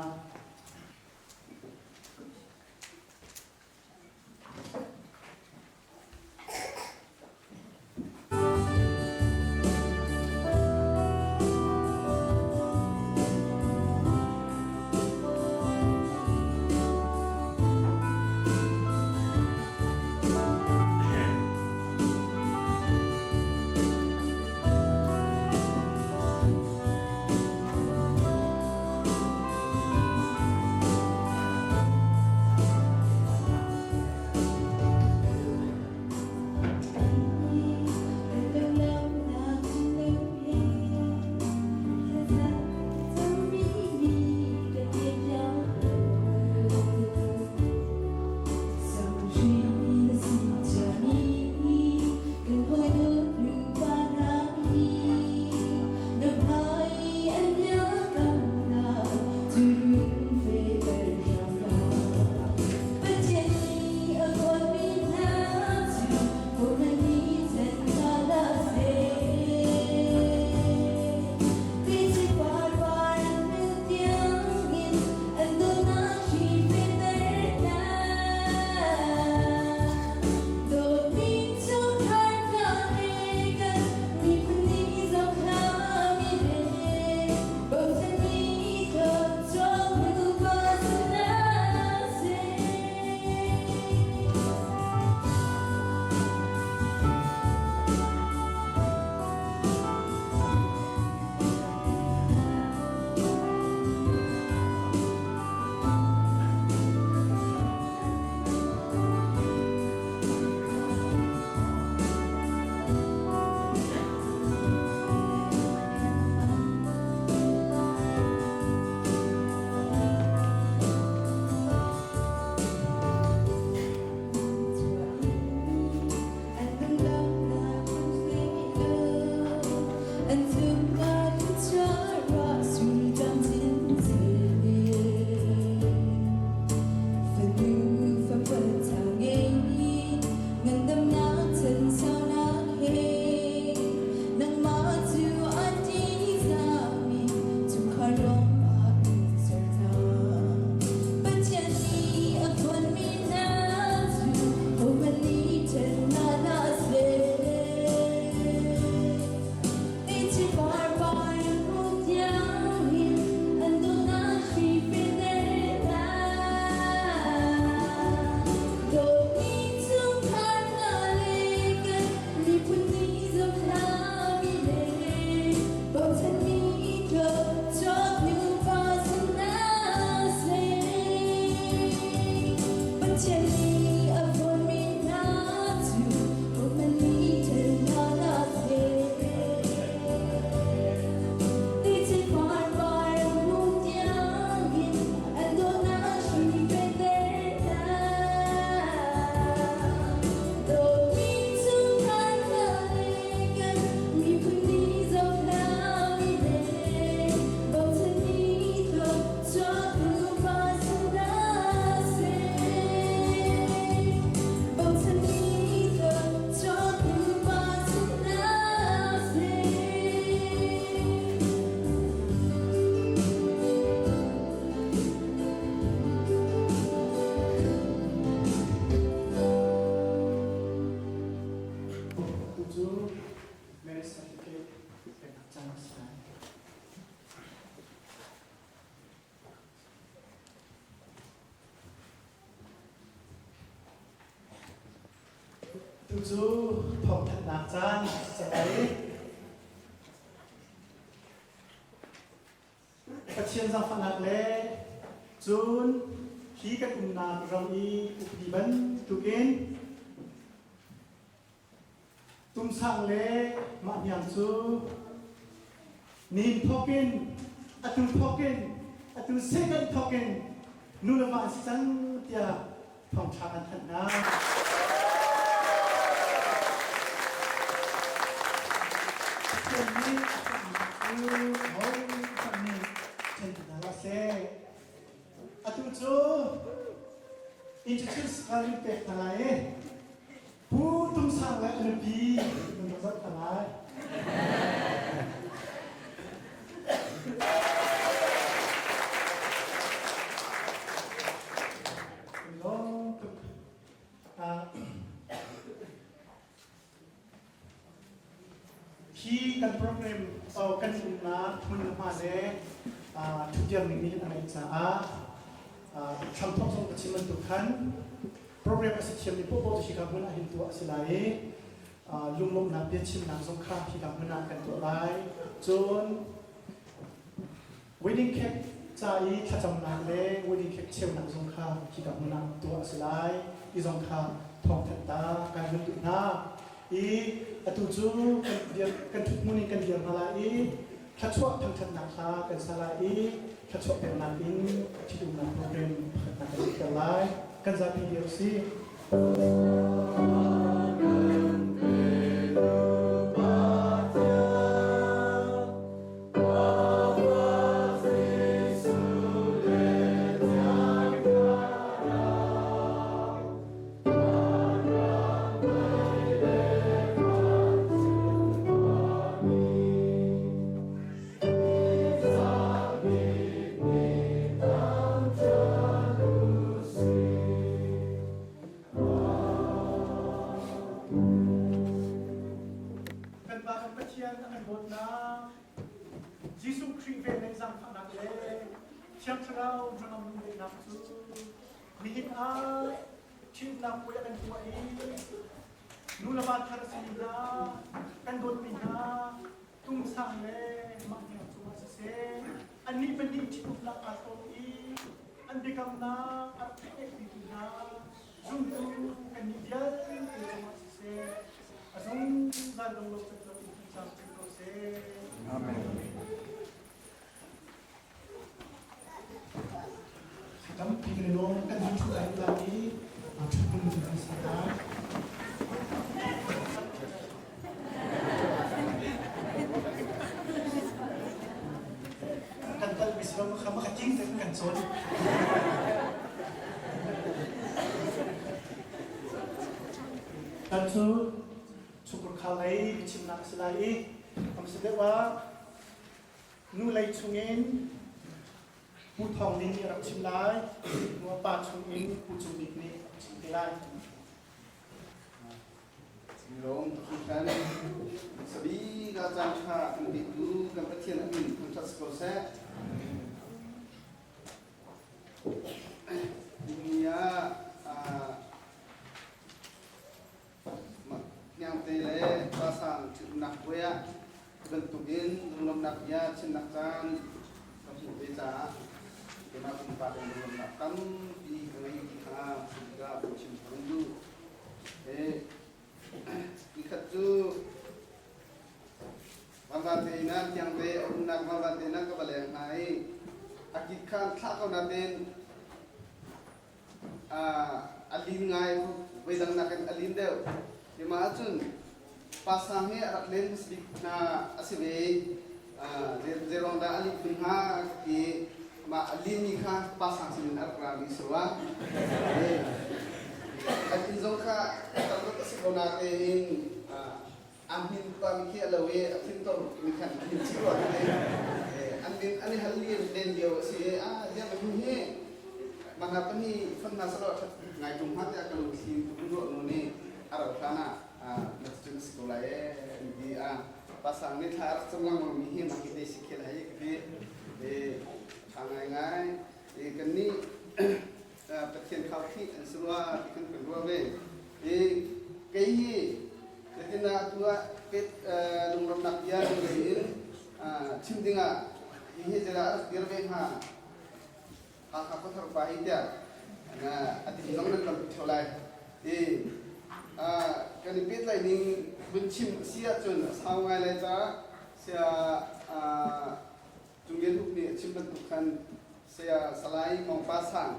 S4: cu thawngthanhnak caan si cang ai. Pathian zaangfahnak le cun hi kan umnak ram i upadi bantukin Tumsang le mah hniang cu nihin thawkin atu thawkin atu second thawkin nu le va an si cang tiah thawngṭha kan thanh hna. Pathian nih a cu hohmanh nih ṭhen ti hna hlah seh. Atu cu introduce kan in pek hna lai i Pu Tum Sang le a nupi nan rak zoh hna lai. Lawm tuk. Hi kan program kan umnak hmunhma le ṭhutdir ning nih a ngeih caah hramthawk zong ka chim bantuk khan program a si thiammi paohpaoh cu hika hmun ah hin tuah a si lai i lunglawmhnak biachimnak zong kha hika hmun ah kan tuah lai. Cun wedding cake ca i thlacamnak le wedding cake cheunak zong kha hika hmun ah tuah a si lai ti zong kha thawngthanh ta kan hun duh hna. I atu cu kan ṭhut hmun in kan dir hna lai i thluachuah thangṭhatnak hla kan sa lai i thluachuah peknak in ṭhitumnak program pakhatnak kan ngeihter lai. Kan zapi dir usih. Kan Pa kan Pathian a kan dawtnak Jesuh Khrih velngeih zaangfahnak le Thiang Thlarau hnangam lungdaihnak cu nihin ah ṭhitumnak puai a kan tuah i nu le va thar a simi hna kan dawtmi hna tungsang le mah hniang cungah siseh annih pahnih ṭhitumnak aa hlawm i an biakamnak a rak theih hna zumtu kannih vialte cungah siseh a zungzal dong lo cat lo in cam chin ko seh.
S6: Amen.
S4: Tampi kan i lawm kan hun ṭhut lai lai i ṭhutmun kan ser lai. Kan kal mi si lo kha ma ka ting te kan cawn. Kan cu chungkhar lei biachimnak a si lai i am si deuh ah Nu lei chungin Pu Thawng Ling nih a rak chim lai. Nu pa chungin Pu Cung Bik nih a rak chim te lai.
S7: Lawm hringhran sabi ka caan ṭha kan petu kan Pathian a min thangṭhat si ko seh. Ni ah Hniangte le Pasang ṭhitumnak puai ah hi bantukin lunglawmhnak bia chimnak caan ka hmuh ve caah keimah pumpak in lunglawmhnak tampi ka ngei ti kha tikah ka chim ka hun duh. Nikhat cu Vanvate in ah Hniangte a umnak Vanvate in ah ka va leng hna i a kik kha an thlah ko nain a lin ngai voidang nakin a lin deuh. Keimah ahcun pasang hi a rak len hmasa bik hna a si ve. Zeiruang dah a lih khun hnga ka ti. Mah a linmi kha pasang sinin a rak rami si rua. An inn zong kha tam a si ko nain a hmin pami khi a lo i a thintor mi khan a hmin chih rua ti. An min an i hal len lio a si i ah ziang a hmin hi mah hna pahnih fon hna selaw a ṭhat ngai ṭung hnga tiah ka lungthli ka hun ruah nu nih a rauh hlan ah na cun a si ko lai ee an ti. Pasang nih thla a rak cam lengmang mi hi mah hi te si khel hai ka ti. Ṭha ngaingai. Kannih Pathian khaukhih an si rua ti kan kan ruah ve. Kei hi Hihi zeidah a rak dir ve hnga? Hakha khuathar pa hi tiah a ti zong nan lam ṭheo lai. I kan i pehtlaih ning vun chim a si ahcun a sau ngai lai caah saya Cung Lian Uk nih a chim bantuk khan saya Salai Mong Pa Sang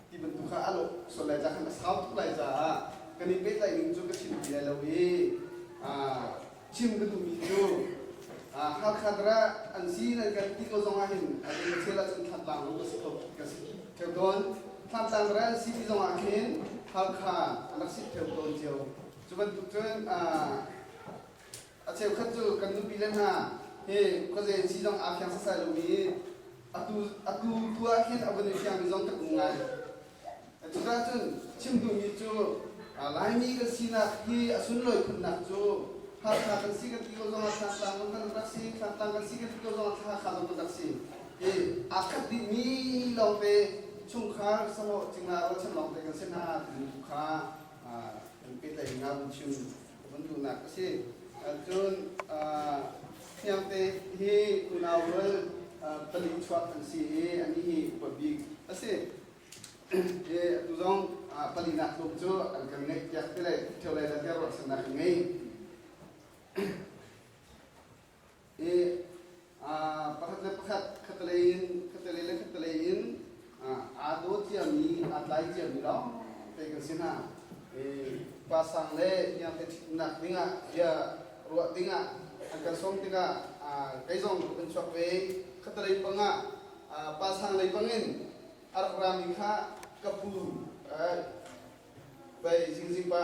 S7: ti bantuk kha a lawh sual lai ca khan a sau tuk lai caah kan i pehtlaih ning cu ka chim ti lai lo i chim ka duhmi cu Halkha dara an si nan kan ti ko zong ah hin a chel ahcun Thantlang zong ka si kho ka si theu tawn. Thantlang dara an si ti zong ah khin Halkha an rak si theu tawn cio. Cu bantuk cun a cheukhat cu kan nupi le hna hi khuazei si zong aa fiang sasai lomi atu atu tu ah khin a vun i fiangmi zong kan um ngai. Cucaah cun chim duhmi cu Laimi kan sinak hi a sunlawi khunnak cu Hakha kan si kan ti ko zongah Thantlang zong kan rak si, Thantlang kan si kan ti ko zongah Hakha zong kan rak si. I aa khat dihmi lawngte chungkhar sahlawh cingla rualchan lawngte kan si hna timi tu kha kan pehtlaih nga vun chim vun duhnak a si. Cun Hniangte hi unau rual pali chuak an si i anih hi upa bik a si. Atu zong palinak tlum cu an kan ngeih piak te le ṭheo lai tiah ruahchannak kan ngei. I pakhat le pakhat khatalei in khatalei le khatalei in aa daw ciami aa tlai ciami lawng te kan si hna. I pa sang le hniangte ṭhitnak dingah bia ruah dingah an kan sawm tikah kei zong ka vun chuak ve. Khatalei pangah pa sang lei bangin a rak rami kha ka pu bei zingzing pa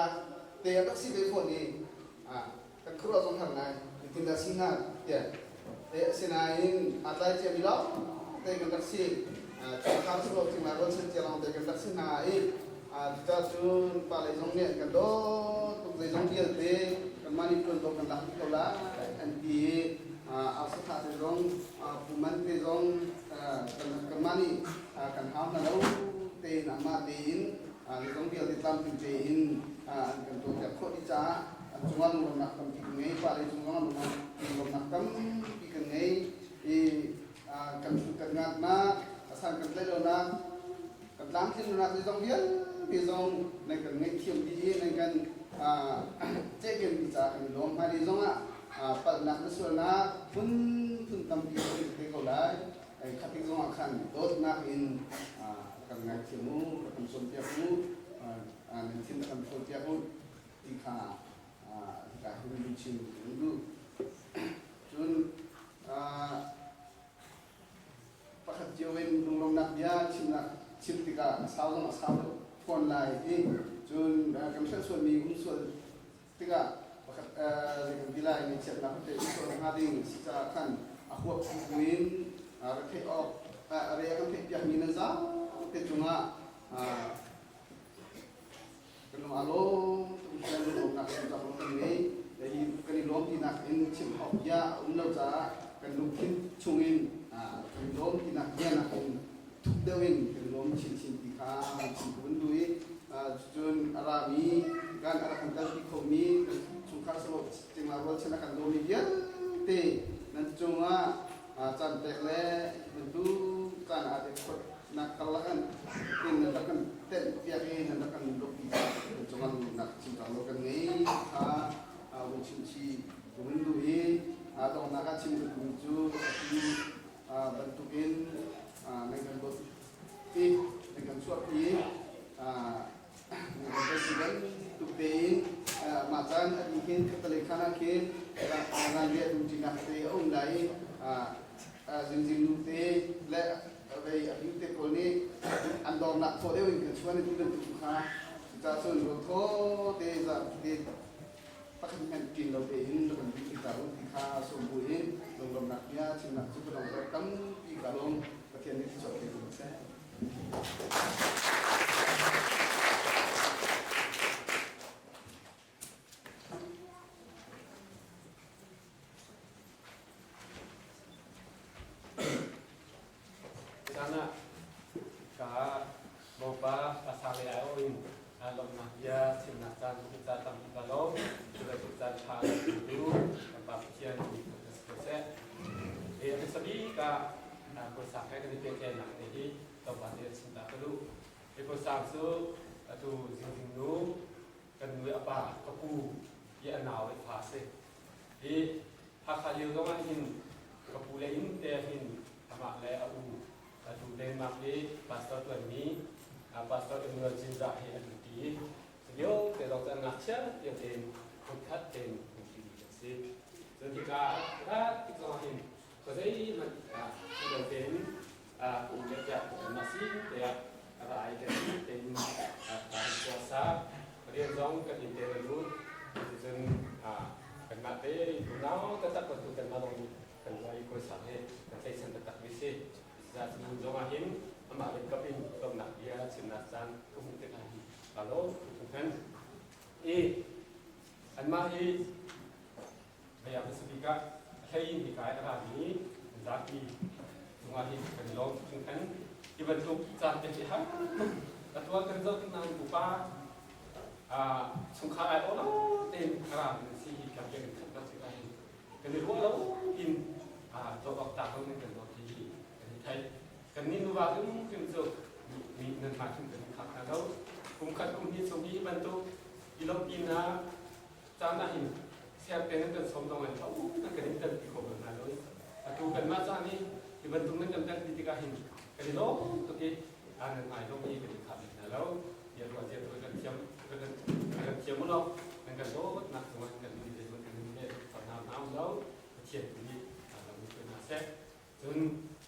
S7: te a rak si ve fawn i kan khuaruah zong har ngai zeitin dah si hnga tiah te asinain aa tlai ciami lawng te kan rak si chungkhar silo cingla rualchan cia lawng te kan rak si hna i cucaah cun pa lei zong nih an kan dawt tuk zeizong vialte kanmah nih tuanvo kan lak dih ko lai an ti i Arsa te zong Pu Man te zong kanmah nih kan hau hna lo tein amah tein zeizong vialte tlamtling tein an kan tuahpiak khawh dih caah an cungah lunglawmhnak tampi kan ngei. Pa lei cung zongah lunglawmhnak tampi kan ngei i kan kan ngatnak asan kan tlaih lonak kan tlamtlinnak zeizong vialte zong nan kan ngaihthiam dih i nan kan cehkem dih caah kan i lawm. Hmailei zongah palhnak na sualnak phunphun tampi kan te ko lai. Khatik zongah khan dawtnak in kan ngaithiam u, kan cawnpiak u, nan thin kan ṭhawlpiak u ti kha hika hin vun chim kan duh. Cun pakhat cio in lunglawmhnak bia chimnak chim tikah a sau zong a sau deuh fawn lai i cun kan hrelh sualmi um sual tikah pakhat zei kan ti lai ngaihchiatnak te um sual hnga ding si caah khan a huap buin ra theih awk re a kan theih piakmi nan zaute cungah Kan lung aa lawm tuk i lunglawmhnak sungtak lawng kan ngei. Hi kan i lawm tinak in chim awk bia a um lo caah kan lungthin chungin kan i lawm tinak bia nakin thuk deuh in kan i lawm chinchin ti kha chim ka vun duh i cun a rami kan a rak kan kalpi khomi kan chungkhar sawh cingla rualchan a kan dawmi vialte nan cungah caan pek le bantuk caan aa te nak karlak an tin nan rak kan tenh piak i nan rak kan lawhpi caah kan cungah lungnak chimcang lo kan ngei kha vun chimchi ka vun duh i donghnak ah chim ka duhmi cu atu bantukin nan kan dawt i nan kan chuahpi nan kan dawt bantuk tein mah caan a dih hin khatalei khan ah khin ranriah dumṭinak te a um lai i zingzing nu te le vei a hnu te pawl nih an dawrnak thaw deuh in kan chuan ti bantuk kha cucaah cun rawl thaw te za te pakhat hmanh ṭin lo tein kan duh ti ta u ti kha sawm bu in lunglawmhnak bia chimnak cu ka dong tampi ka lawm. Pathian nih thluachuah pe ko seh.
S8: Caan ah ka Bawipa a sang le ai in lawmhnak bia chimnak caan hi ca tampi ka lawm. Cu bantuk caan ṭha tu kan Pa Pathian mi kan si ko seh. Hmasa bik ah Kawi Sang he kan i pehtlaihnak te hi tlawmpal te chim ta ka duh. Hi Kawi Sang cu atu Zingzing nu kan nu i a pa ka pu i a nau i fa a si. Hi Hakha lio zong ah hin ka pu le inn te hin amah le a u atu Denmark i pastor tuanmi Pastor Emmanuel Cinzah he an um ti i lio te zong cu an ngakchia lio tein hmunkhat tein um ti kan si. Cun hika rat tik zong ah hin khuazeihmanh lo tein um le tiah kanmah sin te ah a ra i kan tein kan kuasa rian zong kan inn te na lut. Cuticun kanmah te unau taktak bantuk kanmah zong nih kan ruah i kawlsak hi kan tlaihchan taktak mi si. Cucaah cu zong ah hin amah le kap in lawmhnak bia chimnak caan ka hmuh tikah hin kaa lawm hringhran. I anmah hi Maya hmasa bik ah a hlei in hika i a rami zapi cungah hin kan i lawm hringhran. Hi bantuk caan te hi har tuk a tuah kan zoh tik nain pupa chungkhar ai awh lo tein a rami an si hi kan kan khat bak tikah hin kan i ruah lo in zoh awk tlak lo in kan dawt hi kan i theih. Kan nih nuva hrimhrim cu mi nan mah hrim kan i khak hna lo. Kum khat kum hnih chung hi bantuk i lawmhpinak caan ah hin siangte nan kan sawm zong in tho nan kan in telpi kho bal hna lo. Atu kanmah caan i hi bantuk nan kan telpi tikah hin kan i lawm tuk i nan hmai zong hi kan i khah bik hna lo. Bia ruah zia tu kan thiam kan thiam u law nan kan dawtnak cungah kan in kan in le hna hna lo. Pathian tu nih lo in hna seh. Cun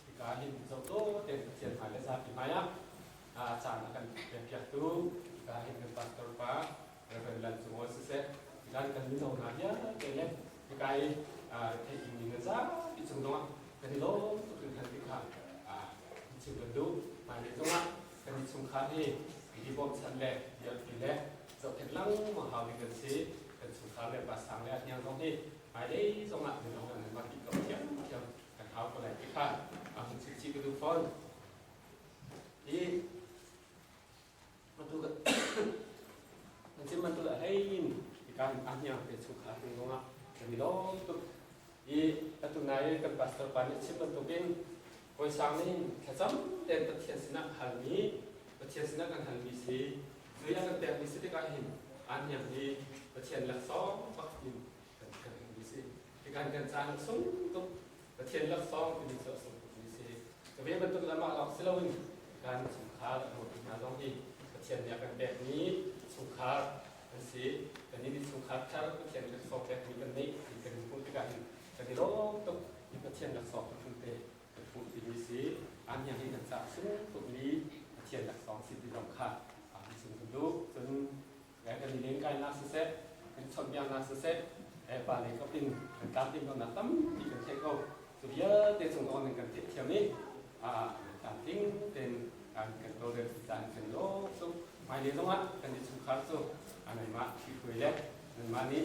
S8: hika hin zohdaw tein Pathian hmai le zapi hmai ah caan a kan pekpiaktu hika hin kan pastor pa Reverend Lan Cung Aw siseh, hika kan mino hna vialte le hika i theih dingmi nan zapi cung zongah kan i lawm tuk hringhran ti kha chim kan duh. Hmailei zongah kan innchungkhar hi i bawmchan le dirpi le zohkhenh lengmang hau ding kan si. Kan chungkhar le pa sang le a hniang zong hi hmailei zongah mino nan mah ti ko thiamthiam kan hau ko lai ti kha a hun chim chih ka duh fawn. Hi atu ka nan chim bantuk ah hei in kan a hniang te chungkhar ding zongah kan i lawm tuk i atu nai kan pastor pa nih chim bantukin Kawi Sang nih thlacam tein Pathian sinah halmi Pathian sinah kan halmi si cui a kan pekmi si tikah hin an hniang hi Pathian laksawng bak in kan kan hmuhmi si tikan kan caan sung tuk Pathian laksawng timi cu a sung tukmi si. Ve bantuk lam ah lawng si loin kan chungkhar a hmutu hna zong hi Pathian nih a kan pekmi chungkhar an si. Kan nih chungkhar thar Pathian laksawng pekmi kan neih ti kan hmuh tikah hin kan i lawm tuk i Pathian laksawng phun te kan hmuh timi si. An hi kan caah sung tukmi Pathian laksawng si ti zong kha chim kan duh. Cun kan i lengkainak siseh, kan chawnhbiaknak siseh, pa lei kap in kan tlamtlin lonak tampi kan theih ko. Cu vialte cung zong in kan theihthiam i tlamtling tein kan kan tawlrel caan kan lawm tuk. Hmailei zongah kan innchungkhar cu nanmah ṭhihruai le nanmah nih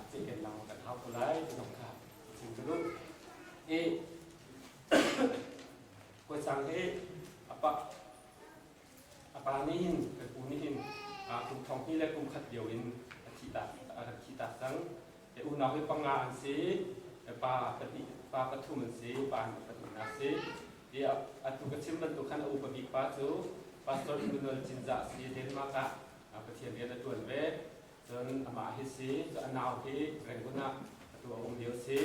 S8: ceihken lang kan hau ko lai ti zong kha chim ka duh. I Kawicang hi a A pa nih hin kan pu nih hin kum thong hnih le kum khat lio in a thihtak a rak thihtak cang. Unau hi panga an si, pa pahnih pa pathum an si, pa an pathumnak si. I atu ka chim bantuk khan a upa bik pa cu Pastor Emmanuel Cinzah si Denmark ah Pathian rian a ṭuan ve. Cun amah hi si, a nau hi Rangoon ah atu a um lio si.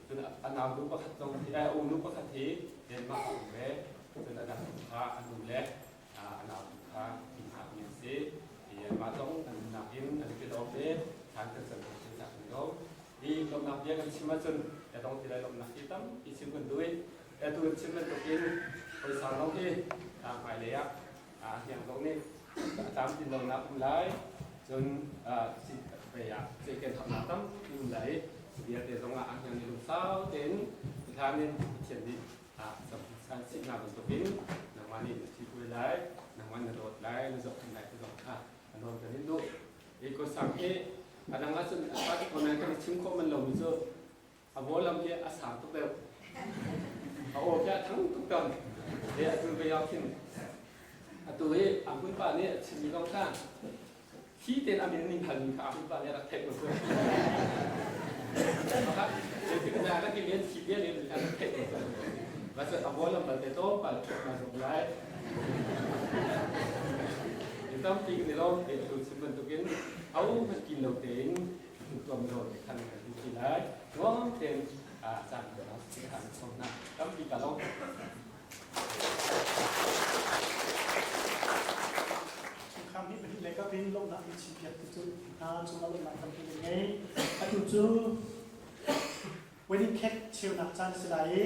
S8: Cun a nau nu pakhat zong hi, a unu pakhat hi Denmark a um ve. Cun a dang kha a nu le a nau tu kha inn mi an si. I anmah zong an nunnak in an i lawm i thlan kan cam kan cak kan lawm. Hi lawmhnak bia kan chim ahcun ya dong ti lai lawmhnak hi tampi chim kan duh i atu kan chim bantukin phaisa zong hi hmailei ah hniang zong nih a tlamtlin lonak um lai cun vei ah ceiken hamnak tampi um lai i vialte zong ah hniang nih lungsau tein hlan in Pathian nih san sihna bantukin nangmah nih na thi lai nangmah na dawt lai na zohkhenh lai ti zong kha a nawl kan in duh. Hi kawsang hi a dang ahcun a ṭha tuk ko nain kan i chim khawh man lomi cu a vawlam hi a sang tuk deuh. A aw khi a thang tuk tawn. He atu ve ah khin atu hi a hmunpa nih a chimmi zong kha thi tein a min ning halmi kha a hmunpa nih a rak theih ko cu. Pakhat zeitik na rak i lian thi bia len kha rak theih ko cu. Masa a hualam balte tlawmpal ṭhut naa zuam lai. In tampi kan i lawm te atu chim bantukin au hmanh kin lo tein tuam lo te khan kan ti lai. Nuam tein caan kan si kha an som hna. Tampi ka lawm.
S4: Chungkhar nih pahnih lei kap in lawmhnak in chimpiak tu cu hna cungah lawmhnak tampi kan ngei. Atu cu wedding cake cheunak caan a si lai i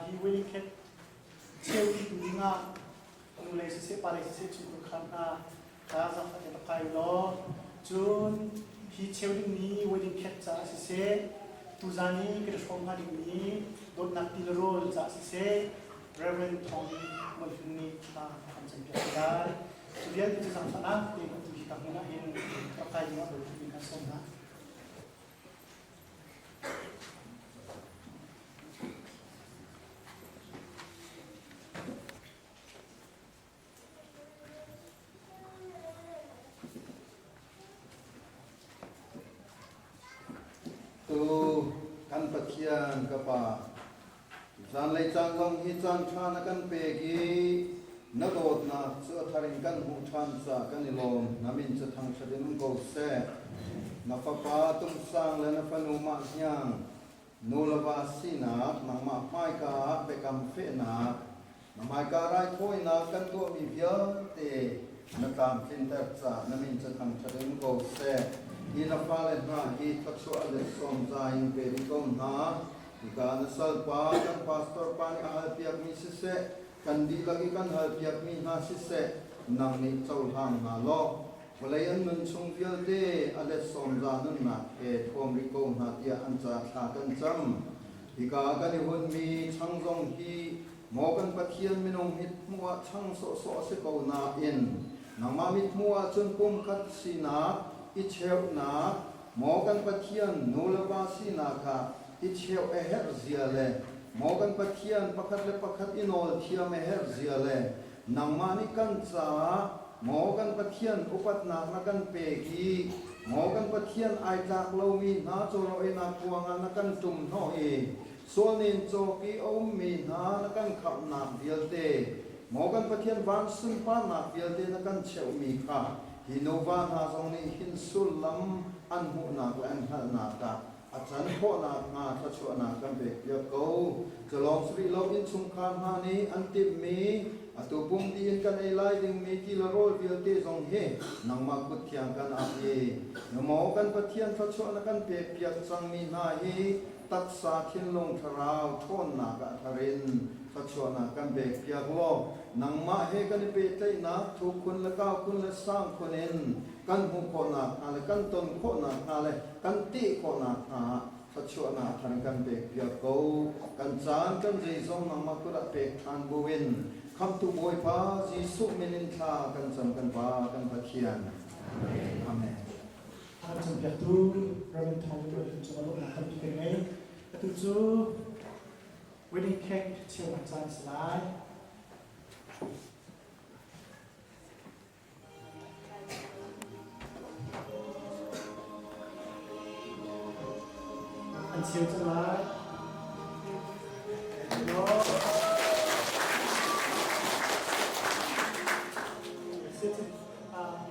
S4: hi wedding cake cheu tu dingah nu lei siseh pa lei siseh chungkhar khan hna kha zaangfah te rak kai law cun hi cheu dingmi wedding cake caah siseh tuzan i kan i hrawm hnga dingmi dawtnak ti le rawl caah siseh Reverend Thawng Mualhlun nih thla kan campiak te lai. Cu vialte cu zaangfahnak tein atu hi ka hmun ah hin rak kai dingah Bawipa nih kan sawm hna.
S6: Tu kan Pathian ka Pa, zanlei caan zong hi caan ṭha na kan pek i na dawtnak cu a thar in kan hmuh ṭhan caah kan i lawm. Na min cu thangṭhat in um ko seh. Na fapa Tumsang le na fanu Mah Hniang, nu le va sinak nangmah hmaika ah biakam fehnak Na hmaika raithawinak kan tuahmi vialte na tlamtlinter caah na min cu thangṭhat in ko seh. Hi na fale hna hi thluachuah le sawmza in pe rih ko hna. Hika na salpa kan pastor pa nih a halpiakmi siseh, kan dihlak i kan halpiakmi hna siseh, nang nih cohlang hna law, vawlei an nun chung vialte a let sawmza nunnak he thuam rih ko hna tiah an ca thla kan cam. Hika kan i hunmi chang zong hi maw kan Pathian minung mithmuh ah chang sawhsawh a si ko nain nangmah mithmuh ah cun pumkhat sinak i cheuhnak maw kan Pathian nu le va sinak ah i cheuh a herh zia le maw kan Pathian pakhat le pakhat i nawl thiam a herh zia le nangmah nih kan caah maw kan Pathian upatnak na kan pek i maw kan Pathian ai tlak lomi hna cawrawinak ruangah na kan ṭum hnawh i Sualnin cawk i a ummi hna na kan khamhnak vialte, maw kan Pathian van sunparnak vialte na kan cheuhmi kha hi nuva hna zong nih hin sullam an hmuhnak le an hngalhnak ah a can khawhnak hnga thluachuahnak kan pekpiak ko. Cu lawng si rih lo innchungkhar hna nih an timhmi atu pum dih in kan ei lai dingmi ti le rawl vialte zong hi nangmah kut thiang kan ap i maw kan Pathian thluachuah na kan pekpiak cangmi hna hi taksa thinlung thlarau ṭhawnnak ah thar in thluachuahnak kan pekpiak law nangmah he kan i pehtlaihnak thukhun le kaukhun le sangkhun in kan hmuh khawhnak hnga le kan ton khawhnak hnga le kan teh khawhnak hnga thluachuahnak thar kan pekpiak ko. Kan caan kan zeizong nangmah kut ah pek ṭhan buin Khamhtu Bawipa Jesuh min in thla kan cam kan Pa kan Pathian. Amen.
S4: A kan cawnpiaktu Reverend Thawng Tuan Hlun cungah lawmhnak tampi kan ngei. Atu cu wedding cake cheunak caan a si lai. An cheu cang lai.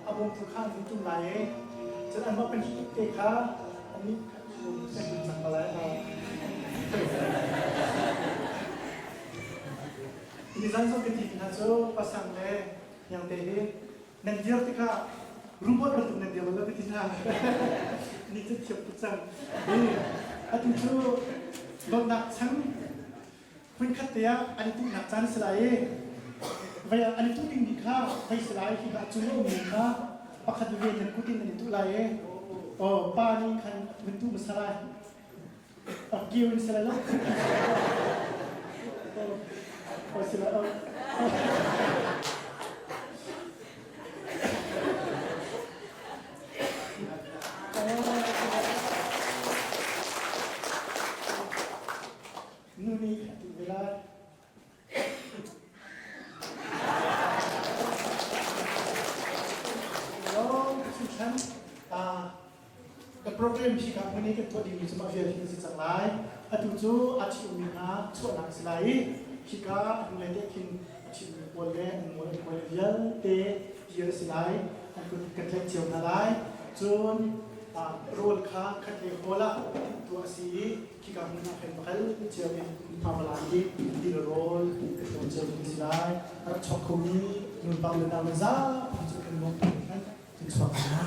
S4: A bawmtu kha an tum lai i cun anmah pahnih te kha annih kan cang lai. Nizan zong ka ti hna cu pasang le hniangte hi nan dir tikah robot bantuk nan dir lo ka ti hna. Ni cu thiam tuk cang. Atu cu dawtnak chang Hmunkhat te ah an i tuhnak caan a si lai i vei ah an i tuh dingmi kha vei si lai hi a cung a ummi kha pakhat veve nan kut in an i tuh lai i aw pa nih khan vun tuh hmasa lai kiu in si lai lo aw si lai Nu nih a ti ve lai. Lawng ka program hi ka hmun i kan tuah dingmi cu mah vial hi si cang lai. Atu cu a ṭhiummi hna chuahnak a si lai i hika a hnulei te khin a ṭhiummi pawl le an nawl an kawi vialte dir a si lai. An kut kan tlaih cio hna lai. Cun rawl kha khatlei hall ah timhtuah a si i khika hmun ah khin va kal cio in hmawla i til rawl kan tuah cio ding a si lai. A rak chuak khomi nupa le nau le zapi cu kan lawm tuk hringhran. Kan chuak hna.